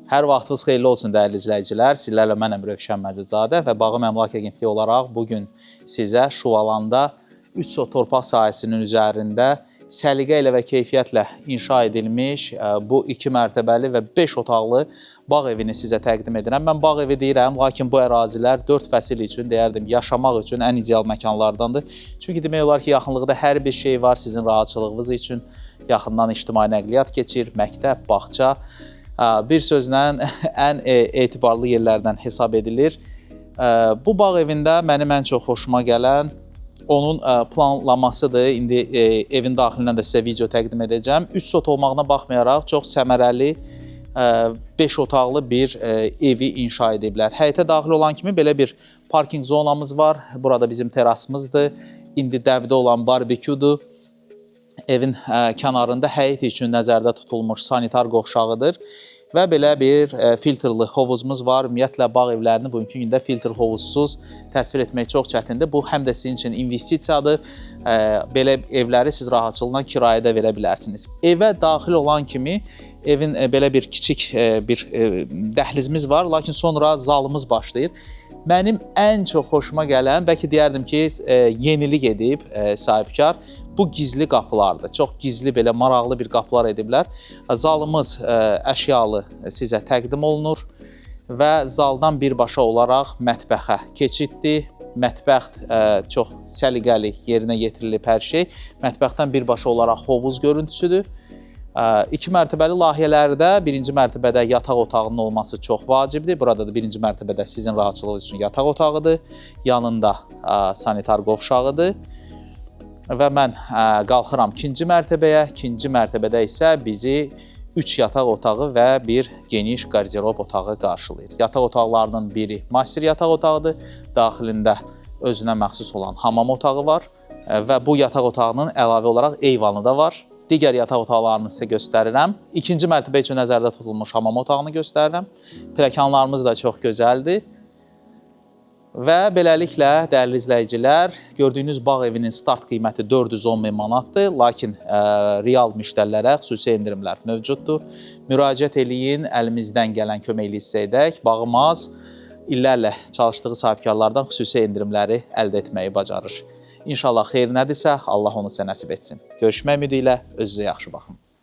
Hər vaxtınız xeyirli olsun, dəyərli izləyicilər. Sizlərlə mənəm, Rövşən Məcidzadə, və Bağım Əmlak Agentliyi olaraq bu gün sizə Şuvalanda 3 sot torpaq sahəsinin üzərində səliqə ilə və keyfiyyətlə inşa edilmiş bu 2 mərtəbəli və 5 otaqlı bağ evini sizə təqdim edirəm. Mən bağ evi deyirəm, lakin bu ərazilər 4 fəsil üçün, deyərdim, yaşamaq üçün ən ideal məkanlardandır. Çünki demək olar ki, yaxınlıqda hər bir şey var sizin rahatçılığınız üçün. Yaxından ictimai nəqliyyat keçir, məktəb, bağça. Bir sözlə ən etibarlı yerlərdən hesab edilir. Bu bağ evində mənim ən çox xoşuma gələn onun planlamasıdır. İndi evin daxilindən də sizə video təqdim edəcəm. 3 sot olmağına baxmayaraq çox səmərəli 5 otaqlı bir evi inşa ediblər. Həyətə daxil olan kimi belə bir parkinq zonamız var. Burada bizim terasımızdır. İndi dəbdə olan barbeküdür. Evin kənarında həyət üçün nəzərdə tutulmuş sanitar qovşağıdır və belə bir filtrli hovuzumuz var. Ümumiyyətlə bağ evlərini bugünkü gündə filtr hovuzsuz təsvir etmək çox çətindir. Bu həm də sizin üçün investisiyadır. Belə evləri siz rahatçılıqla kirayədə verə bilərsiniz. Evə daxil olan kimi evin belə bir kiçik bir dəhlizimiz var, lakin sonra zalımız başlayır. Mənim ən çox xoşuma gələn, bəlkə deyərdim ki, yenilik edib sahibkar, bu gizli qapılardır. Çox gizli, belə maraqlı bir qapılar ediblər. Zalımız əşyalı sizə təqdim olunur və zaldan birbaşa olaraq mətbəxə keçiddir. Mətbəx çox səliqəli yerinə yetirilib hər şey. Mətbəxdən birbaşa olaraq hovuz görüntüsüdür. İki mərtəbəli layihələrdə birinci mərtəbədə yataq otağının olması çox vacibdir. Burada da birinci mərtəbədə sizin rahatçılığınız üçün yataq otağıdır. Yanında sanitar qovşağıdır. Və mən qalxıram ikinci mərtəbəyə. İkinci mərtəbədə isə bizi 3 yataq otağı və bir geniş qarderob otağı qarşılayır. Yataq otaqlarının biri master yataq otağıdır. Daxilində özünə məxsus olan hamam otağı var və bu yataq otağının əlavə olaraq eyvanı da var. Digər yataq otaqlarını sizə göstərirəm. İkinci mərtəbə üçün nəzərdə tutulmuş hamam otağını göstərirəm. Pləkanlarımız da çox gözəldir. Və beləliklə, dəyərli izləyicilər, gördüyünüz bağ evinin start qiyməti 410 min manatdır, lakin real müştərilərə xüsusi endirimlər mövcuddur. Müraciət eləyin, əlimizdən gələn köməkliyi sizə edək. Bağımaz illərlə çalışdığı sahibkarlardan xüsusi endirimləri əldə etməyi bacarır. İnşallah xeyir nədirsə, Allah onu sizə nəsib etsin. Görüşmək ümidi ilə, özünüzə yaxşı baxın.